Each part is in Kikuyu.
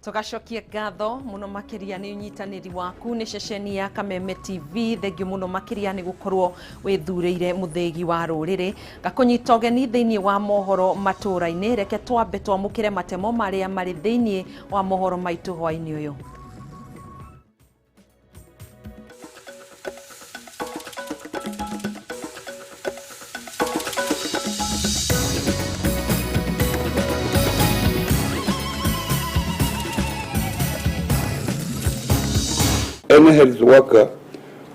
Tũgacokie ngatho mũno makĩria nĩ ũnyitanĩri waku nĩ ceceni ya Kameme TV. Thengiũ mũno makĩria nĩ gũkorwo wĩthurĩire mũthĩgi wa rũrĩrĩ. Ngakũnyita ũgeni thĩinĩ wa mohoro matũũra-inĩ. Reke twambe twamũkĩre matemo marĩa marĩ thĩinĩ wa mohoro maitũ hwaĩ-inĩ ũyũ. Any health worker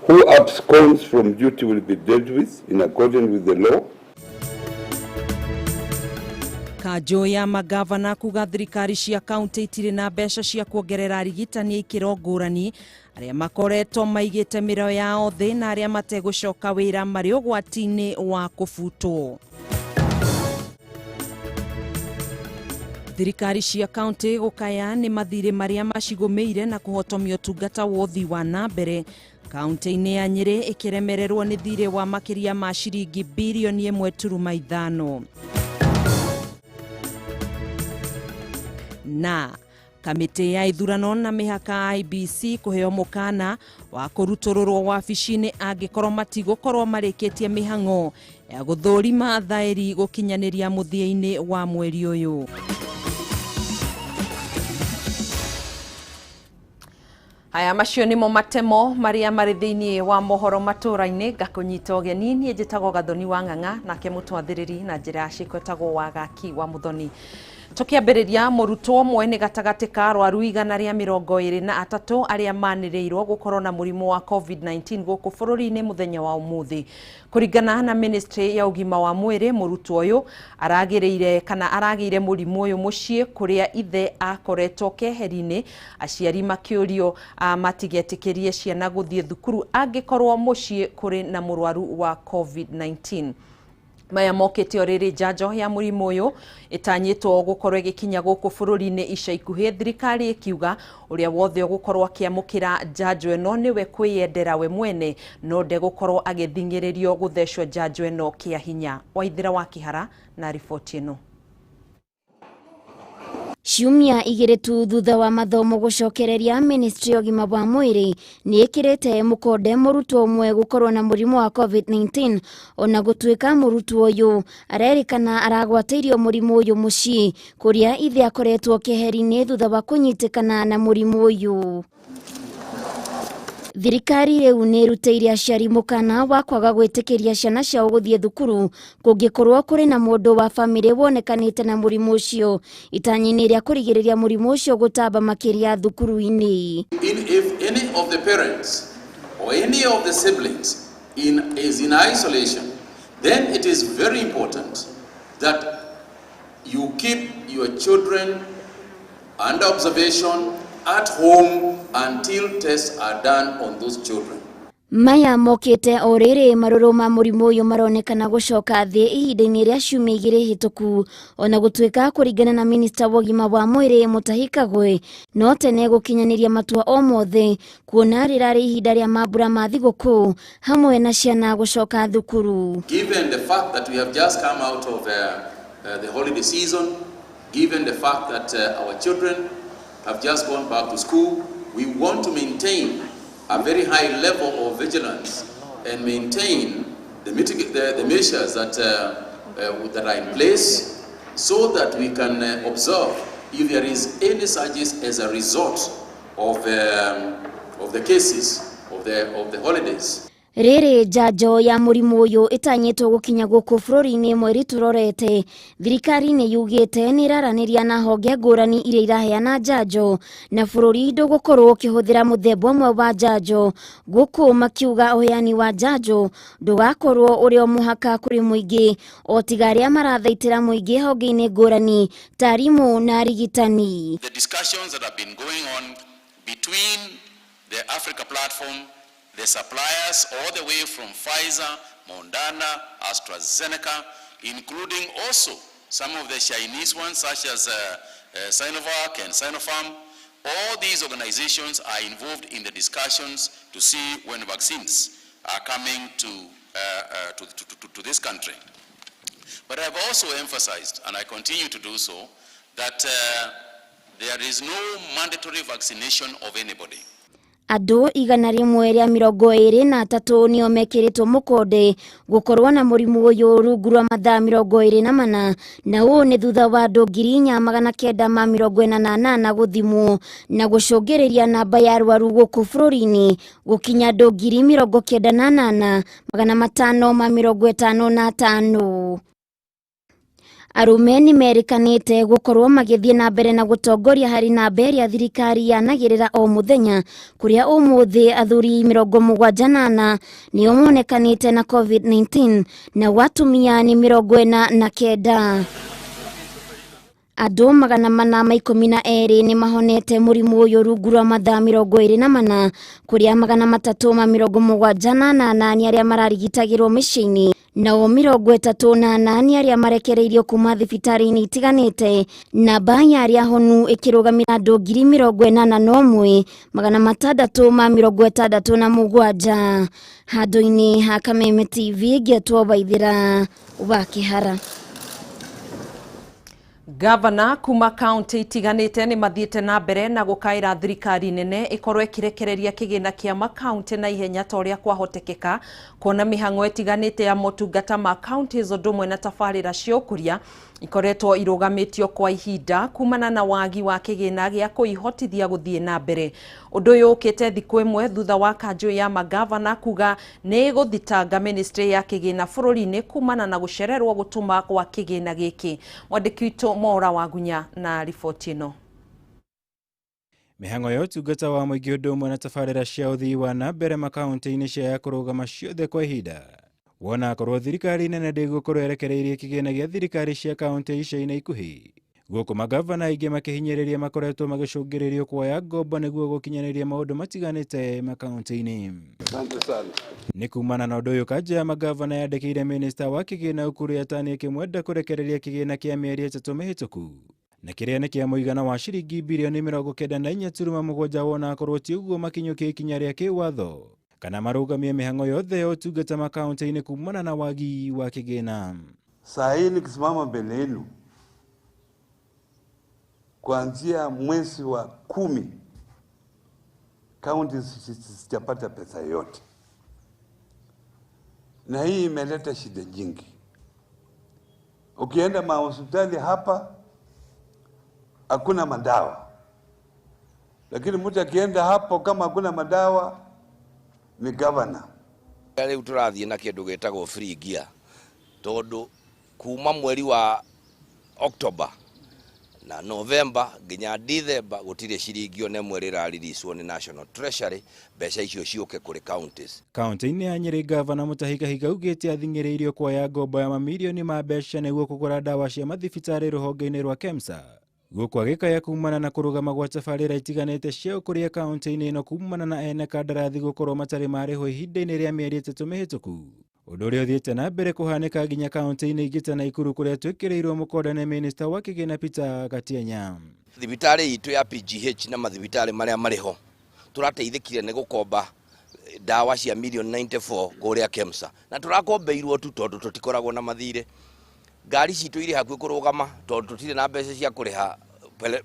who absconds from duty will be dealt with in accordance with the law. Kanjũ ya magavana kuga thirikari cia kaunti itirĩ na mbeca cia kuongerera arigitani a ikĩro ngũrani arĩa makoretwo maigĩte mĩroyo yao thĩ na arĩa mategũcoka wĩra marĩ ũgwati-inĩ wa kũbutwo. Thirikari cia kaunti gũkaya nĩ mathirĩ marĩa macigũmĩire na kũhotomia ũtungata wa ũthii wa na mbere. Kaunti-inĩ ya Nyĩrĩ ĩkĩremererwo nĩ thirĩ wa makĩria ma ciringi birioni 1.5. Na kamĩtĩ ya ithurano na mĩhaka IEBC kũheo mũkana wa kũrutũrũrwo wabici-inĩ angĩkorwo matigũkorwo marĩkĩtie mĩhang'o ya gũthũrima thaĩri gũkinyanĩria mũthia-inĩ wa mweri ũyũ. Aya macio nĩmo matemo marĩa marĩ thĩinĩ wa mohoro matũũra-inĩ. Ngakũnyita ũgeni, niĩ njĩtagwo Gathoni wa Ng'ang'a, nake mũtwathĩrĩri na njĩra ya ciĩko etagwo Wagaki wa Mũthoni. Tũkĩambĩrĩria, mũrutwo ũmwe nĩ gatagatĩ ka arwaru 123 arĩa manĩrĩirwo gũkorwo na mũrimũ wa COVID-19 gũkũ bũrũri-inĩ mũthenya wa ũmũthĩ. Kũringana na Ministry ya ũgima wa mwĩrĩ, mũrutwo ũyũ aragĩrĩire kana aragĩire mũrimũ ũyũ mũciĩ kũrĩa ithe akoretwo keheri-inĩ, aciari makĩũrio matigetĩkĩrie ciana gũthiĩ thukuru angĩkorwo mũciĩ kũrĩ na mũrwaru wa COVID-19. Maya mokĩte o rĩrĩ njanjo ya mũrimũ ũyũ ĩtanyĩtwo gũkorwo ĩgĩkinya gũkũ bũrũri-inĩ ica ikuhĩ, thirikari ĩkiuga ũrĩa wothe ũgũkorwo akĩamũkĩra njanjo ĩno nĩwe kwĩyendera we mwene, no ndegũkorwo agĩthing'ĩrĩrio gũthecwo njanjo ĩno kĩa hinya. Waithĩra wa Kĩhara na riboti ĩno. Ciumia igĩrĩ tu thutha wa mathomo gũcokereria, Ministry ya ũgima wa mwĩrĩ nĩ ĩkĩrĩte mũkonde mũrutwo ũmwe gũkorwo na mũrimũ wa COVID-19, ona gũtuĩka mũrutwo ũyũ arerĩkana aragwatĩirio mũrimũ ũyũ mũciĩ kũrĩa ithe akoretwo keheri-inĩ thutha wa kũnyitĩkana na mũrimũ ũyũ. Thirikari rĩu nĩ ĩrutĩire aciari mũkana wa kwaga gwĩtĩkĩria ciana ciao gũthiĩ thukuru kũngĩkorwo kũrĩ na mũndũ wa bamĩrĩ wonekanĩte na mũrimũ ũcio, itanya-inĩ rĩa kũrigĩrĩria mũrimũ ũcio gũtamba makĩria thukuru-inĩ. If any of the parents or any of the siblings is in isolation, then it is very important that you keep your children under observation at home until tests are done on those children. Maya mokĩte o rĩrĩ marũrũ ma mũrimũ ũyũ maronekana gũcoka thĩ ihinda-inĩ rĩa ciumia igĩrĩ hĩtũku, ona gũtuĩka kũringana na minista wa ũgima wa mwĩrĩ Mutahi Kagwe no tene gũkinyanĩria matua o mothe, kuona rĩrarĩ ihinda rĩa mambura ma thigũkũ hamwe na ciana gũcoka thukuru. Given the fact that we have just come out of the holiday season, given the fact that our children have just gone back to school, we want to maintain a very high level of vigilance and maintain the measures that are in place so that we can observe if there is any surges as a result of the cases of the holidays. Rĩrĩ njanjo ya mũrimũ ũyũ ĩtanyĩtwo gũkinya gũkũ bũrũri-inĩ mweri tũrorete, thirikari nĩ yugĩte nĩ ĩraranĩria na honge ngũrani iria iraheana njanjo na bũrũri ndũgũkorwo ũkĩhũthĩra mũthemba ũmwe wa njanjo, gũkũ makiuga ũheani wa njanjo ndũgakorwo ũrĩ o mũhaka kũrĩ mũingĩ o tiga arĩa marathaitĩra mũingĩ honge-inĩ ngũrani ta arimũ na arigitani. The discussions that have been going on between the Africa platform, the suppliers all the way from Pfizer, Moderna, AstraZeneca, including also some of the Chinese ones such as Sinovac and Sinopharm. All these organizations are involved in the discussions to see when vaccines are coming to this country. But I've also emphasized, and I continue to do so, that There is no mandatory vaccination of anybody. Andũ 123 nĩo mekĩrĩtwo mũkonde gũkorwo na mũrimũ ũyũ rungu rwa mathaa 24, na ũũ nĩ thutha wa andũ 4988 gũthimwo na gũcũngĩrĩria namba ya arwaru gũkũ bũrũri-inĩ gũkinya andũ 98,555. Arũme nĩ merĩkanĩte gũkorwo magĩthiĩ na mbere na gũtongoria harĩ namba ĩrĩa thirikari yanagĩrĩra o mũthenya, kũrĩa ũmũthĩ athuri 74 nĩo monekanĩte na COVID-19 na atumia nĩ 49. Andũ 412 nĩ mahonete mũrimũ ũyũ rungu rwa mathaa 24, kũrĩa 378 nĩ arĩa mararigitagĩrwo mĩciĩ-inĩ, nao 38 arĩa marekereirio kuma thibitarĩ-inĩ itiganĩte. Namba ya arĩa honu ĩkĩrũgamĩra andũ 81,667. Handũ-inĩ ha Kameme TV ngĩetwo Waithĩra wa Kĩhara. Gavana kuma kaunti itiganĩte nĩ mathiĩte na mbere na gũkaĩra thirikari nene ĩkorwo ĩkĩrekereria kĩgĩna kĩa makaunti na ihenya ta ũrĩa kwahotekeka, kuona mĩhang'o ĩtiganĩte ya motungata ma kaunti ũndũ ũmwe na tabarĩra cia ũkũria ikoretwo irũgamĩtio kwa ihinda kumana na wagi wa kĩgĩna gĩa kũihotithia gũthiĩ na mbere. Ũndũ ũyũ ũkĩte thikũ ĩmwe thutha wa kanjũ ya magavana kuga nĩ ĩgũthitanga ministry ya kĩgĩna bũrũri-inĩ kumana na gũcererwo gũtũma kwa kĩgĩna gĩkĩ. Mwandĩki witũ Mora Wagunya na riboti ĩno. Mĩhang'o ya ũtungata wa mũingĩ ũndũ ũmwe na tabarĩra cia ũthii wa na mbere makaunti-inĩ cia kũrũgama ciothe kwa ihinda, wona akorwo thirikari nene ndĩgũkorwo ĩrekereirie kĩgĩna gĩa thirikari cia kaunti ica-inĩ ikuhĩ. Gũkũ magavana aingĩ makĩhinyĩrĩria makoretwo magĩcũngĩrĩrio kuoya ngombo nĩguo gũkinyanĩria maũndũ matiganĩte makaunti-inĩ. Nĩ kumana na ũndũ ũyũ kanja ya magavana yandĩkĩire minista wa kĩgĩna Ukur Yatani ĩkĩmwenda kũrekereria kĩgĩna kĩa mĩeri 3 mĩhĩtũku, na kĩrĩa nĩ kĩa mũigana wa ciringi birioni 94.7, wona akorwo ti ũguo makinyũkie ikinya rĩa kĩwatho kana marũgamie mĩhang'o yothe ya ũtungata makaunti-inĩ kumana na wagi wa kĩgĩna. Saa hii nikisimama mbele yenu, kuanzia mwezi wa 10 kaunti sijapata pesa yote, na hii imeleta shida nyingi. Ukienda mahospitali hapa hakuna madawa, lakini mtu akienda hapo kama hakuna madawa ni governor. Rĩu tũrathiĩ na kĩndũ gĩtagwo free gear, tondũ kuma mweri wa October na November nginya December gũtirĩ ciringi ona ĩmwe rĩraririswo nĩ National Treasury, mbeca icio ciũke kũrĩ counties. Kaunti-inĩ ya Nyĩrĩ, gavana Mutahi Kahiga augĩte athing'ĩrĩirio kuoya ngombo ya mamirioni ma mbeca nĩguo kũgũra ndawa cia mathibitarĩ rũhonge-inĩ rwa KEMSA, gũkũ agĩkaya kumana na kũrũgama gwa tabarĩra itiganĩte cia ũkũria kaunti-inĩ ĩno kumana na ene kandarathi gũkorwo matarĩ marĩhwo ihinda-inĩ rĩa mĩeri 3 mĩhĩtũku, ũndũ ũrĩa ũthiĩte na mbere kũhanĩka nginya kaunti-inĩ ingĩ ta Naikuru kũrĩa twĩkĩrĩirwo mũkonde nĩ minista wa kĩgĩna Peter Gatienya. Thibitarĩ itũ ya PGH na mathibitarĩ marĩa marĩ ho tũrateithĩkire nĩ gũkomba ndawa cia milioni 94 kũrĩa KEMSA, na tũrakombeirwo tu tondũ tũtikoragwo na mathirĩ. Ngari citũ irĩ hakuhĩ kũrũgama tondũ tũtirĩ na mbeca cia kũrĩha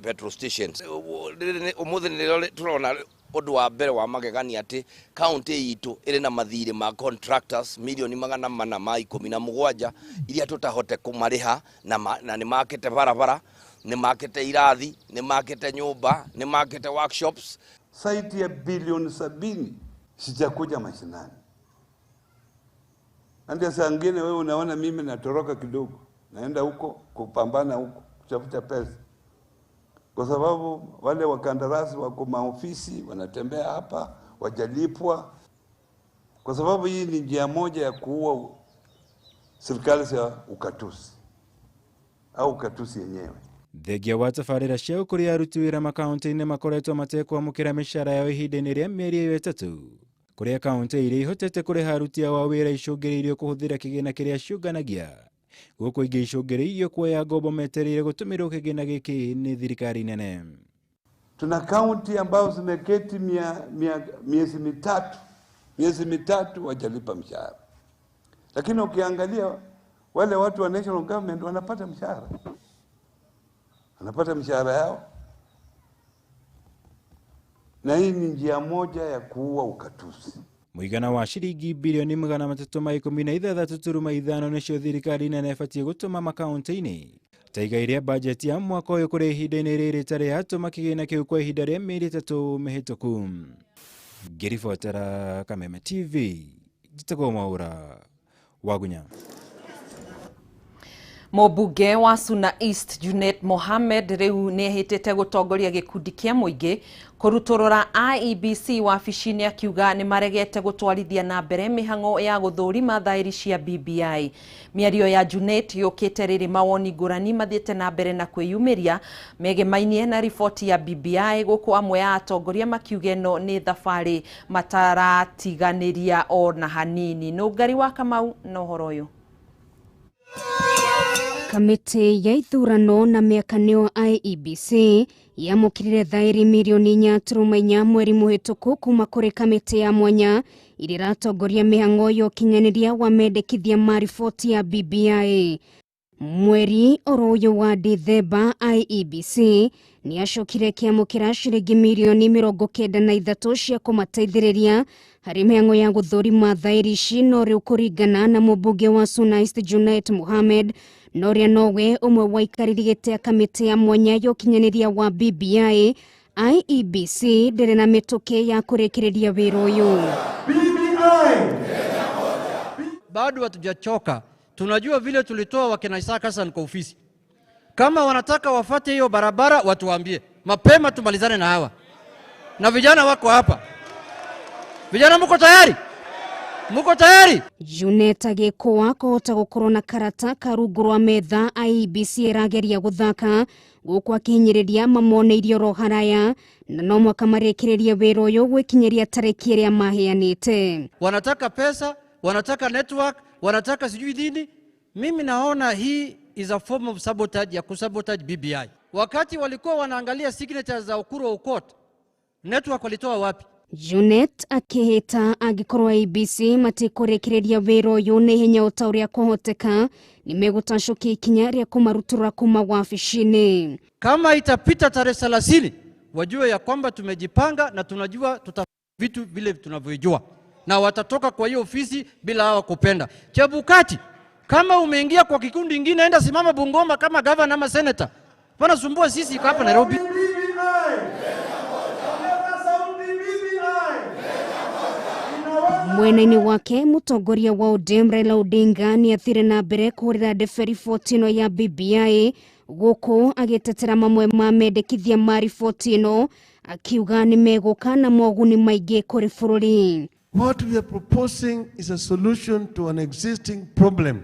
petrol stations. Ũmũthĩ nĩrĩo tũrona ũndũ wa mbere wa magegania atĩ kaunti itũ ĩrĩ na mathirĩ ma contractors milioni 417 iria tũtahote kũmarĩha, na nĩ makĩte barabara, nĩ makĩte irathi, nĩ makĩte nyũmba, nĩ makĩte workshops. Saiti ya bilioni 70 sijakuja mashinani. Ndio saa nyingine wewe unaona mimi natoroka kidogo, naenda huko kupambana huko kutafuta pesa, kwa sababu wale wakandarasi wako maofisi wanatembea hapa wajalipwa, kwa sababu hii ni njia moja ya kuua serikali ya ukatusi au ukatusi yenyewe. Thengia wa tabarĩra cia ũkũria aruti wĩra makaunti-inĩ makoretwo matekwamũkĩra mĩcara yao ihinda-inĩ rĩa mĩeri ĩyo 3, kũrĩa kaunti iria ihotete kũrĩha aruti ao a wĩra icũngĩrĩirio kũhũthĩra kĩgĩna kĩrĩa ciũnganagia, gũkũ ingĩ icũngĩrĩirio kuoya ngombo metereire gũtũmĩrwo kĩgĩna gĩkĩ nĩ thirikari nene. Tuna kaunti ambazo zimeketi miezi mitatu wajalipa mshahara, lakini ukiangalia wale watu wa national government wanapata mshahara, wanapata mshahara yao. Na hii ni njia moja ya kuua ukatusi. Mũigana wa ciringi bilioni 316.5 nĩcio thirikari nene ĩbatiĩ gũtũma makaunti-inĩ ta igai rĩa bajeti ya mwaka ũyũ kũrĩ ihinda-inĩ rĩrĩ tarĩ yatũma kĩgĩna kĩu kwa ihinda rĩa mĩeri 3 mĩhĩtũku. Ngĩribotera Kameme TV, njĩtagwo Mwaura Wagunya. Mũmbunge wa Suna East Junet Mohamed rĩu nĩehĩtĩte gũtongoria gĩkundi kĩa mũingĩ kũrutũrũra IEBC wabici-inĩ akiuga nĩmaregete gũtwarithia na mbere mĩhang'o ya gũthũrima thaĩri cia BBI. Mĩario ya Junet yũkĩte rĩrĩ mawoni ngũrani mathiĩte na mbere na kwĩyumĩria megemainie na riboti ya BBI gũkũ amwe ya atongoria makiuga ĩno nĩ thabarĩ mataratiganĩria ona hanini. Nũngari wa Kamau na ũhoro ũyũ. Kamĩtĩ ya ithurano na mĩakanio IEBC yamũkĩrire thaĩri mirioni 4.4 mweri mũhĩtũku kuma kũrĩ kamĩtĩ ya mwanya ĩrĩa ĩratongoria mĩhang'o ya ũkinyanĩria wa mendekithia ma riboti ya BBI. Mweri oro ũyũ wa Dithemba IEBC nĩyacokire kĩamũkĩra ciringi mirioni 93 cia kũmateithĩrĩria harĩ mĩhang'o ya gũthũrima thaĩri ici, no rĩu kũringana na mũmbunge wa Suna East Junet Mohamed na ũrĩa nowe ũmwe waikarĩri gĩtĩ kamĩtĩ ya mwanya ya ũkinyanĩria wa BBI, IEBC ndĩrĩ na mĩtũkĩ ya kũrĩkĩrĩria wĩra ũyũ. Bado hatujachoka. Tunajua vile tulitoa wakina Isaac Hassan kwa ofisi. Kama wanataka wafate hiyo barabara watuambie mapema, tumalizane na hawa. Na vijana wako hapa. Vijana mko tayari? Muko tayari? Junet agĩkũa kũhota gũkorwo na karata ka rungu rwa metha IEBC ĩrageria gũthaka gũkũ akĩhinyĩrĩria mamoneirie oro haraya na no mwaka marĩkĩrĩrie wĩra ũyũ gwĩkinyĩria tarĩki ĩrĩa maheanĩte. Wanataka pesa, wanataka network, wanataka sijui nini. Mimi naona hii is a form of sabotage ya kusabotage BBI. Wakati walikuwa wanaangalia signatures za Ukuru Aukot, network walitoa wapi? Junet akĩhĩta angĩkorwo IEBC matikũrĩkĩrĩria wĩra ũyũ na ihenya o ta ũrĩa kwahoteka nĩmegũtacũkia ikinya rĩa kũmarutũrũra kuma wabici-inĩ. Kama itapita tarehe 30 wajue ya kwamba tumejipanga na tunajua tuta vitu vile tunavyojua, na watatoka kwa hiyo ofisi bila hawa kupenda. Chebukati, kama umeingia kwa kikundi kingine, enda simama Bungoma kama governor ama senator. Wanasumbua sisi hapa Nairobi. Mwena-inĩ wake mũtongoria wa ODM Raila Odinga nĩathire na mbere kũhũrĩra ndebe riboti ĩno ya BBI gũkũ agĩtetera mamwe ma mendekithia ma riboti ĩno akiuga nĩmegũka na moguni maingĩ kũrĩ bũrũri. What we are proposing is a solution to an existing problem,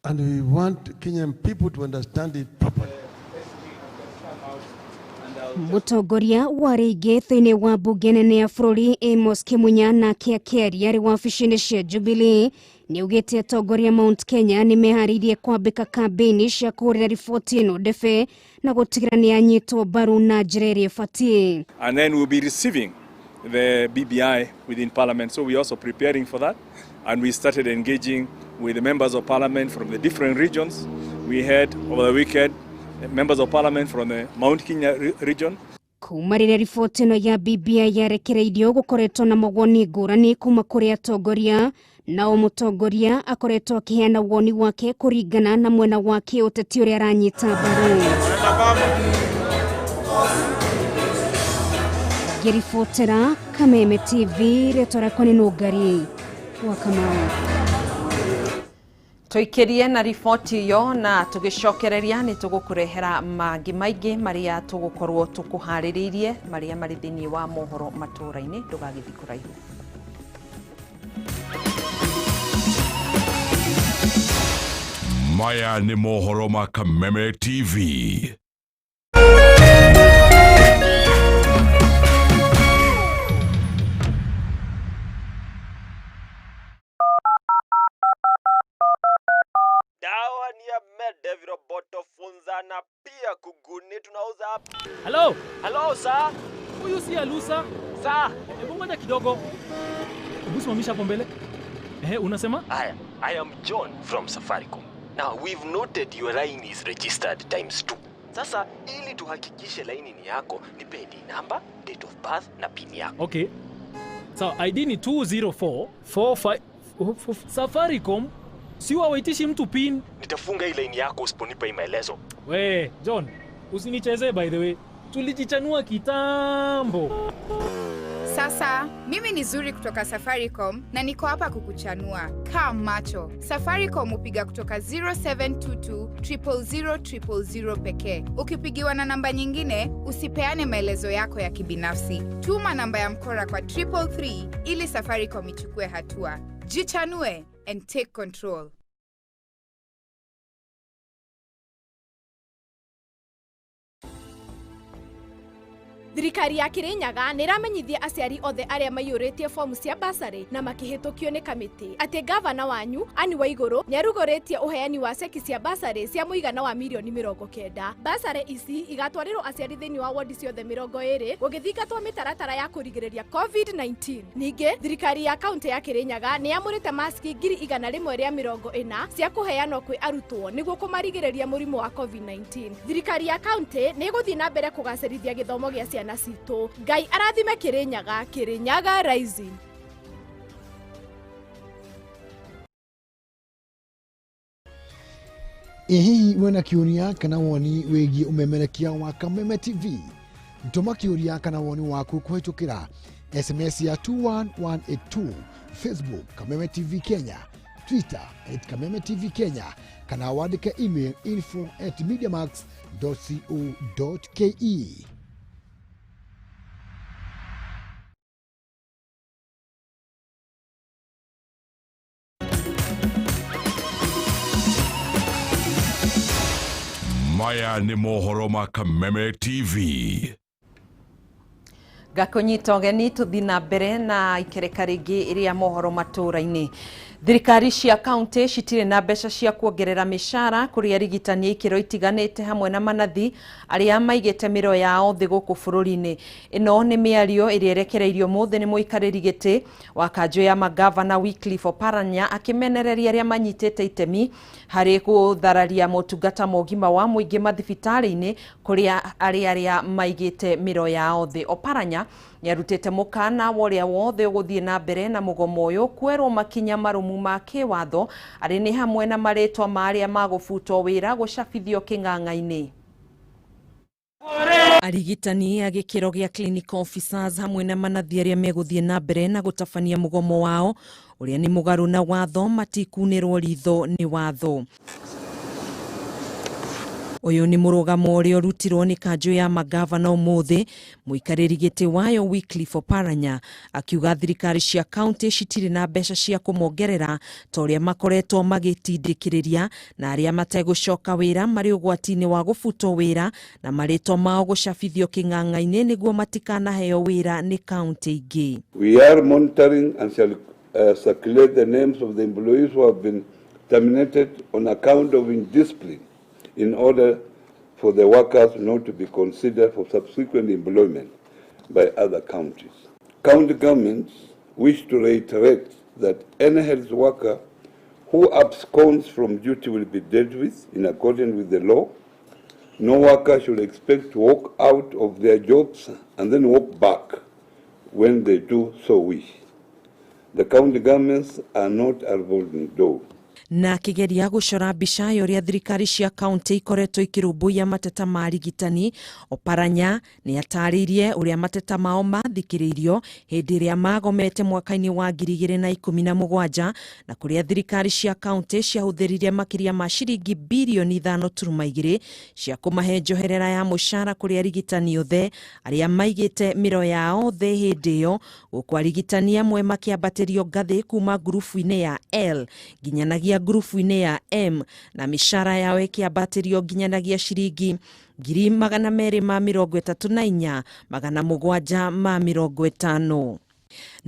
and we want Kenyan people to understand it properly. Mũtongoria wa rĩngĩ thĩinĩ wa mbunge nene ya bũrũri Amos Kĩmunya nake akĩaria arĩ wabici-inĩ cia Jubilee nĩaugĩte atongoria Mount Kenya nĩmeharĩirie kwambĩka kambĩini cia kũhũrĩra riboti ĩno ndebe na gũtigĩrĩra nĩyanyitwo mbaru na njĩra ĩrĩa ĩbatiĩ. And then we'll be receiving the BBI within Parliament, so we're also preparing for that, and we started engaging with the members of Parliament from the different regions. We had over the weekend members of Parliament from the Mount Kenya region. Kuma rĩrĩa riboti ĩno ya BBI yarekereirio gũkoretwo na mawoni ngũrani kuma kũrĩ atongoria, nao mũtongoria akoretwo akĩheana woni wake kũringana na mwena wa kĩũteti ũrĩa aranyita mbaru. Ngĩribotera Kameme TV, rĩtwa rĩakwa nĩ Nũngari wa Kamau. Tũikĩrie na riboti ĩyo na tũgĩcokereria nĩ tũgũkũrehera mangĩ maingĩ marĩa tũgũkorwo tũkũharĩrĩirie marĩa marĩ thĩinĩ wa mohoro matũũra-inĩ. Ndũgagĩthiĩ kũraihu. Maya nĩ mohoro ma Kameme TV. Dawa ni ya mede, viroboto, funza na pia kuguni tunauza hapa. Hello. Hello sir. Huyu si Alusa. Sir. Hebu ngoja kidogo. Hebu simamisha hapo mbele. Unasema? I am John from Safaricom. Now we've noted your line is registered times 2. Sasa ili tuhakikishe laini ni yako, nipe ID number, date of birth na PIN yako. Okay. Sawa, ID ni 204 45 Safaricom si wawaitishi mtu PIN. Nitafunga hii laini yako usiponipa hii maelezo. We, John, usinichezee by the way. Tulijichanua kitambo. Sasa mimi ni Zuri kutoka Safaricom na niko hapa kukuchanua. Kaa macho. Safaricom hupiga kutoka 0722 000 000 pekee. Ukipigiwa na namba nyingine, usipeane maelezo yako ya kibinafsi. Tuma namba ya mkora kwa 333 ili Safaricom ichukue hatua. Jichanue and take control. Thirikari ya Kirinyaga nĩ ĩramenyithia aciari othe arĩa maiyũrĩtie fomu cia basarĩ na makĩhĩtũkio nĩ kamĩtĩ atĩ gavana wanyu Anne Waigũrũ nĩ arugũrĩtie ũheani wa ceki cia basarĩ cia mũigana wa mirioni 90. Basarĩ ici igatwarĩrwo aciari thĩinĩ wa wodi ciothe 20 gũgĩthingatwo mĩtaratara ya kũrigĩrĩria COVID-19. Ningĩ thirikari ya kaũntĩ ya Kirinyaga nĩ yamũrĩte maski 140 cia kũheanwo kwĩ arutwo nĩguo kũmarigĩrĩria mũrimũ wa COVID-19. Thirikari ya kaũntĩ nĩ ĩgũthiĩ na mbere kũgacĩrithia gĩthomo gĩa ciana citũ. Ngai arathime Kirinyaga, Kirinyaga Rising. Ĩ hihi wĩna kĩũria kana woni wĩgiĩ ũmemerekia wa Kameme TV? Tũma kĩũria kana woni waku kũhĩtũkĩra SMS ya 21182, Facebook Kameme TV Kenya, Twitter @Kameme TV Kenya, kana wandĩke email info@mediamax.co.ke. Maya nĩ mohoro ma Kameme TV. Ngakũnyita ũgeni tũthiĩ na mbere na ikereka rĩngĩ rĩa mohoro matũũra-inĩ. Thirikari cia kaunti citirĩ na mbeca cia kuongerera mĩcara kũrĩ arigitani a ikĩro itiganĩte hamwe na manathi arĩa maigĩte mĩro yao thĩ gũkũ bũrũri-inĩ. Ĩno nĩ mĩario ĩrĩa ĩrekereirio ũmũthĩ nĩ mũikarĩri gĩtĩ wa kanjũ ya magavana Wycliffe Oparanya akĩmenereria arĩa manyitĩte itemi harĩ gũthararia motungata ma ũgima wa mũingĩ mathibitarĩ-inĩ kũrĩ arĩa maigĩte mĩro yao thĩ. Oparanya nĩarutĩte mũkana wa ũrĩa wothe ũgũthiĩ na mbere na mũgomo ũyũ kwerwo makinya marũmu ma kĩwatho arĩ nĩ hamwe na marĩtwa ma arĩa magũbutwo wĩra gũcabithio kĩng'ang'a-inĩ. Arigitani a gĩkĩro gĩa clinical officers hamwe na manathi arĩa megũthiĩ na mbere na gũtabania mũgomo wao ũrĩa nĩ mũgarũ na watho matikunĩrwo ritho nĩ watho. Ũyũ nĩ mũrũgamo ũrĩa ũrutirwo nĩ kanjũ ya magavana ũmũthĩ mũikarĩri gĩtĩ wayo Wycliffe Oparanya akiuga thirikari cia kaunti citirĩ na mbeca cia kũmongerera ta ũrĩa makoretwo magĩtindĩkĩrĩria na arĩa mategũcoka wĩra marĩ ũgwati-inĩ wa gũbutwo wĩra na marĩtwa mao gũcabithio kĩng'ang'a-inĩ nĩguo matikanaheo wĩra nĩ kaunti ingĩ. We are monitoring and shall circulate the names of the employees who have been terminated on account of indiscipline in order for the workers not to be considered for subsequent employment by other counties. County governments wish to reiterate that any health worker who absconds from duty will be dealt with in accordance with the law. No worker should expect to walk out of their jobs and then walk back when they do so wish. The county governments are not a revolving door. Na akigeria gũcora mbica ya ũrĩa thirikari cia kaunti ikoretwo ikĩrũmbũiya mateta ma arigitani, Oparanya nĩ atarĩirie ũrĩa mateta mao mathikĩrĩirio hĩndĩ ĩrĩa magomete mwaka-inĩ wa 2017 na kũrĩa thirikari cia kaunti ciahũthĩrire makĩria ma ciringi birioni 5.2 cia kũmahe njoherera ya mũcara kũrĩ arigitani othe arĩa maigĩte mĩro yao thĩ hĩndĩ ĩyo, gũkũ arigitani amwe makĩambatĩrio ngathĩ kuma ngurubu-inĩ ya L nginyanagia ngurubu-inĩ ya M na mĩcara yao ĩkĩambatĩrio nginyanagia ciringi 234,750.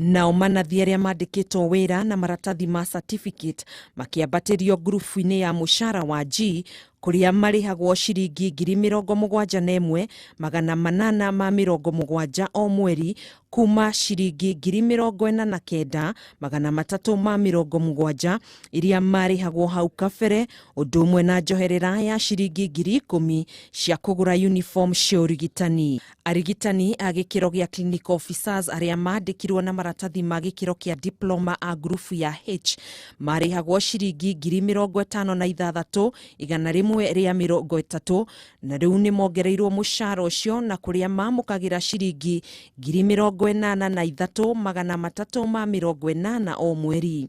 Nao manathi arĩa mandĩkĩtwo wĩra na maratathi ma certificate makĩambatĩrio ngurubu-inĩ ya mũcara wa G kũrĩa marĩhagwo ciringi 71,870 o mweri kuma ciringi 49,370 iria marĩhagwo hau kabere, ũndũ ũmwe na njoherera ya ciringi 10,000 cia kũgũra uniform cia ũrigitani. Arigitani a gĩkĩro gĩa clinical officers arĩa mandĩkirwo na maratathi ma gĩkĩro kĩa diploma a ngurubu ya H marĩhagwo ciringi 56,130 na rĩu nĩ mongereirwo mũcara ũcio na kũrĩa mamũkagĩra ciringi 83,380 o mweri.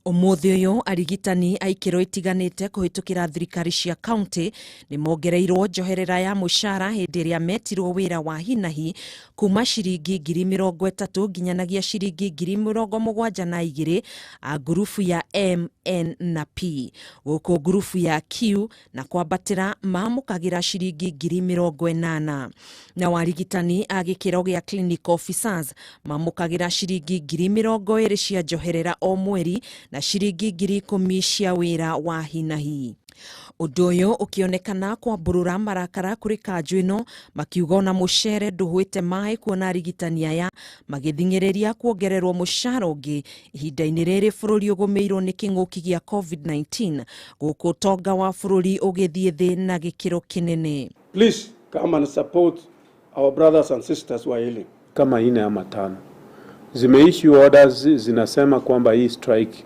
Ũmũthĩ ũyũ arigitani a ikĩro itiganĩte kũhĩtũkĩra thirikari cia kaunti nĩ mongereirwo njoherera ya mũcara hĩndĩ ĩrĩa metirwo wĩra wa hinahi kuma ciringi 30,000 nginyanagia ciringi 72,000 a ngurubu ya M, N na P, gũkũ ngurubu ya Q na kwambatĩra mamũkagĩra ciringi 80,000. Na arigitani a gĩkĩro gĩa clinical officers mamũkagĩra ciringi 20,000 cia njoherera o mweri na ciringi 10,000 cia wĩra wa hinahi. Ũndũ ũyũ ũkĩonekana kwambũrũra marakara kũrĩ kanjũ ĩno, makiuga ona mũcere ndũhwĩte maĩ kuona arigitani aya magĩthing'ĩrĩria kuongererwo mũcara ũngĩ ihinda-inĩ rĩrĩ bũrũri ũgũmĩirwo nĩ kĩng'ũki gĩa COVID-19, gũkũ ũtonga wa bũrũri ũgĩthiĩ thĩ na gĩkĩro kĩnene. Please come and support our brothers and sisters who are healing. Kama 4 ama 5 zimeissue orders zinasema kwamba hii strike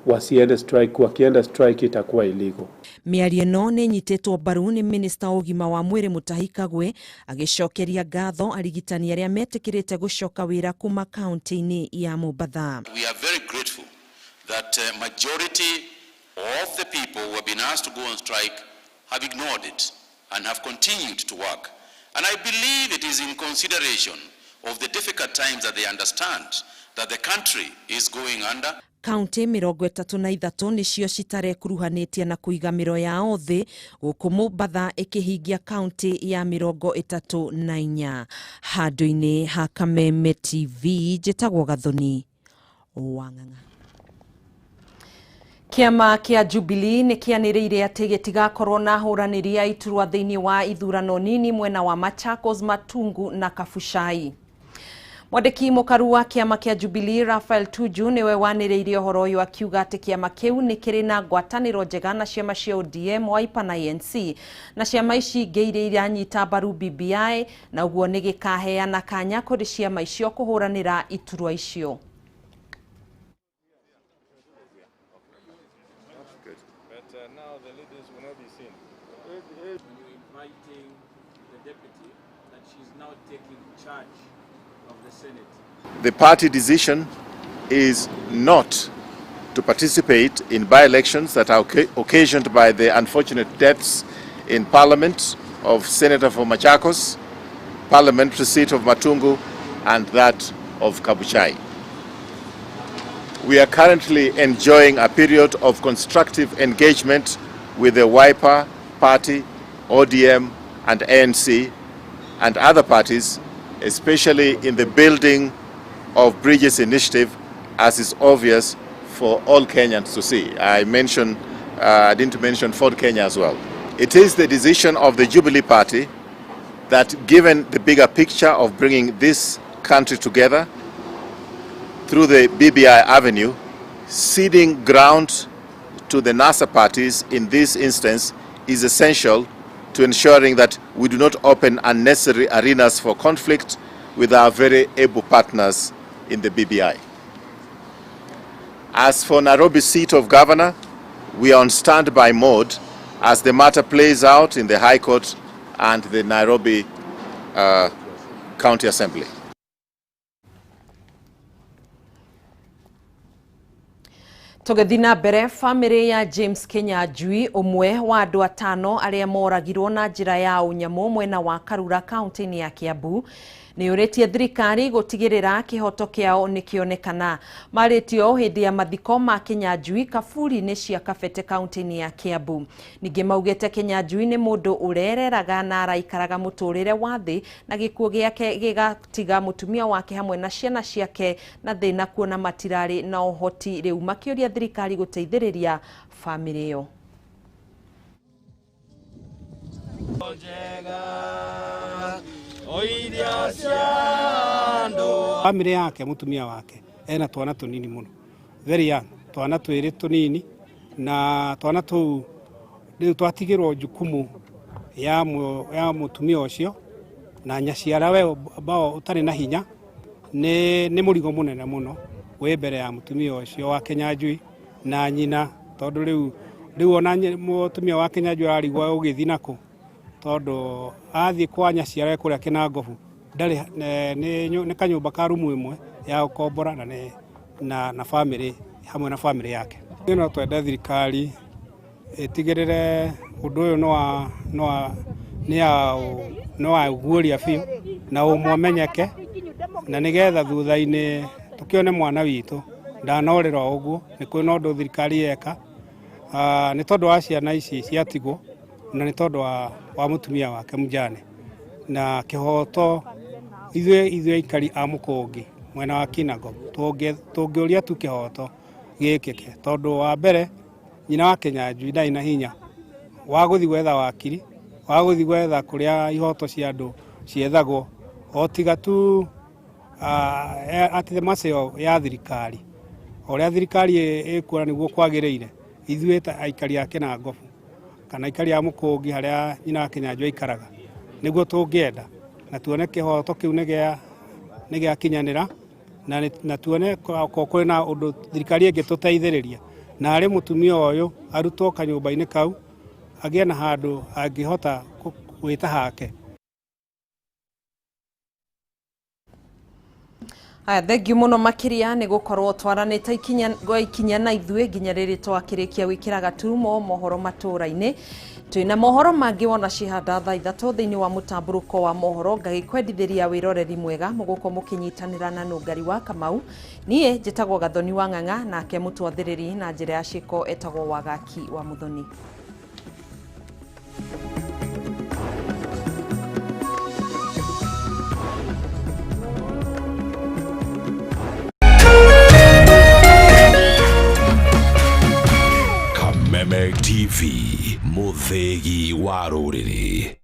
wasiende strike, wakienda strike itakuwa illegal. Mĩario ĩno nĩ ĩnyitĩtwo mbaru nĩ minista wa ũgima wa mwĩrĩ Mutahi Kagwe agĩcokeria ngatho arigitani arĩa metĩkĩrĩte gũcoka wĩra kuma kaunti-inĩ ya Mombatha. We are very grateful that majority of the people who have been asked to go on strike have ignored it and have continued to work. And I believe it is in consideration of the difficult times that they understand that the country is going under. Kaunti 33 nĩcio citarekũruhanĩtie na kũiga mĩro yao thĩ, gũkũ Mombatha ĩkĩhingia kaunti ya 34. Handũ-inĩ ha Kameme TV njĩtagwo Gathoni Wang'ang'a. Kĩama kĩa Jubilee nĩ kĩanĩrĩire atĩ gĩtigakorwo na ahũranĩri a iturwa thĩinĩ wa ithurano nini mwena wa Machakos, Matungu na Kabuchai. Mwandĩki mũkaru wa kĩama kĩa Jubilee Raphael Tuju nĩwe wanĩrĩirie ũhoro ũyũ akiuga atĩ kĩama kĩu nĩ kĩrĩ na ngwatanĩro njega na ciama cia ODM, Wiper na ANC na ciama ici ingĩ iria iranyita mbaru BBI, na ũguo nĩ gĩkaheana kanya kũrĩ ciama icio kũhũranĩra iturwa icio. The party decision is not to participate in by-elections that are occasioned by the unfortunate deaths in Parliament of Senator for Machakos, parliamentary seat of Matungu, and that of Kabuchai. We are currently enjoying a period of constructive engagement with the Wiper Party, ODM, and ANC, and other parties, especially in the building of Bridges Initiative, as is obvious for all Kenyans to see. I didn't mention Ford Kenya as well. It is the decision of the Jubilee Party that, given the bigger picture of bringing this country together through the BBI avenue, ceding ground to the NASA parties in this instance is essential to ensuring that we do not open unnecessary arenas for conflict with our very able partners in the BBI. As for Nairobi seat of governor, we are on standby mode as the matter plays out in the High Court and the Nairobi County Assembly. Tũgĩthiĩ na mbere, bamĩrĩ ya James Kinyanjui, ũmwe wa andũ atano arĩa moragirwo na njĩra ya ũnyamũ mwena wa Karura kaunti-inĩ ya Kiambu, nĩ ũrĩtie thirikari gũtigĩrĩra kĩhoto kĩao nĩ kĩonekana. Marĩtie ũũ hĩndĩ ya mathiko ma Kinyanjui kaburi-inĩ cia Kabete kaunti-inĩ ya Kiambu. Ningĩ maugĩte Kinyanjui nĩ mũndũ ũrereraga na araikaraga mũtũrĩre wa thĩ na gĩkuũ gĩake gĩgatiga mũtumia wake hamwe na ciana ciake na thĩna kuona matirarĩ na ũhoti rĩu, makĩũria thirikari gũteithĩrĩria bamĩrĩ ĩyo. Bamĩrĩ yake mũtumia wake ena twana tũnini mũno, very young, twana twĩrĩ tũnini, na twana tũu rĩu twatigĩrwo jukumu ya mũtumia ũcio na nyaciarawe ambao ũtarĩ na hinya. Nĩ mũrigo mũnene mũno wĩ mbere ya mũtumia ũcio wa Kinyanjui na nyina, tondũ rĩu ona mũtumia wa Kinyanjui ararigwo ũgĩthiĩ nakũ, tondũ athiĩ kwa nyaciarawe kũrĩa Kĩnangobu ndarĩ, nĩ kanyũmba ka rumu ĩmwe ya gũkombora na bamĩrĩ hamwe na bamĩrĩ yake. No twende thirikari ĩtigĩrĩre ũndũ ũyũ nĩ wa guoria biũ na ũmwe ũmenyeke, na nĩgetha thutha-inĩ tũkĩone mwana witũ ndanorĩra o ũguo. Nĩ kwĩ na ũndũ thirikari yeka, nĩ tondũ wa ciana ici ciatigwo na nĩ tondũ wa mũtumia wake mjane na kĩhoto. Ithuĩ aikari a Mũkũngi mwena wa Kinangop tũngĩũria tu kĩhoto gĩkĩke, tondũ wa mbere nyina wa Kinyanjui ndarĩ na hinya wa gũthiĩ gwetha wakiri, wa gũthiĩ gwetha kũrĩa ihoto cia andũ ciethagwo, o tiga tu at the mercy ya thirikari, o ũrĩa thirikari ĩkuona nĩguo kwagĩrĩire. Ithuĩ ta aikari a Kinangop kana aikari a Mũkũngi harĩa nyina wa Kinyanjui aikaraga, nĩguo tũngĩenda na tuone kĩhoto kĩu nĩ gĩakinyanĩra, na tuone ko kwĩ na ũndũ thirikari ĩngĩtũteithĩrĩria na harĩ mũtumia ũyũ arutwo kanyũmba-inĩ kau, agĩe na handũ angĩhota gwĩta hake. Haya, thengiũ mũno makĩria nĩ gũkorwo twaranĩte ikinya gwa ikinya na ithuĩ nginya rĩrĩ twakĩrĩkia gwĩkĩra gaturumo mohoro matũra-inĩ. Twĩna mohoro mangĩ wona cihanda thaa 3 thĩinĩ wa mũtambũrũko wa mohoro, ngagĩkwendithĩria wĩroreri mwega mũgũkorwo mũkĩnyitanĩra na Nũngari wa Kamau. Niĩ njĩtagwo Gathoni wa Ng'ang'a, nake mũtwathĩrĩri na njĩra ya ciĩko etagwo Wagaki wa Mũthoni. Kameme TV, mũthĩgi wa rũrĩrĩ.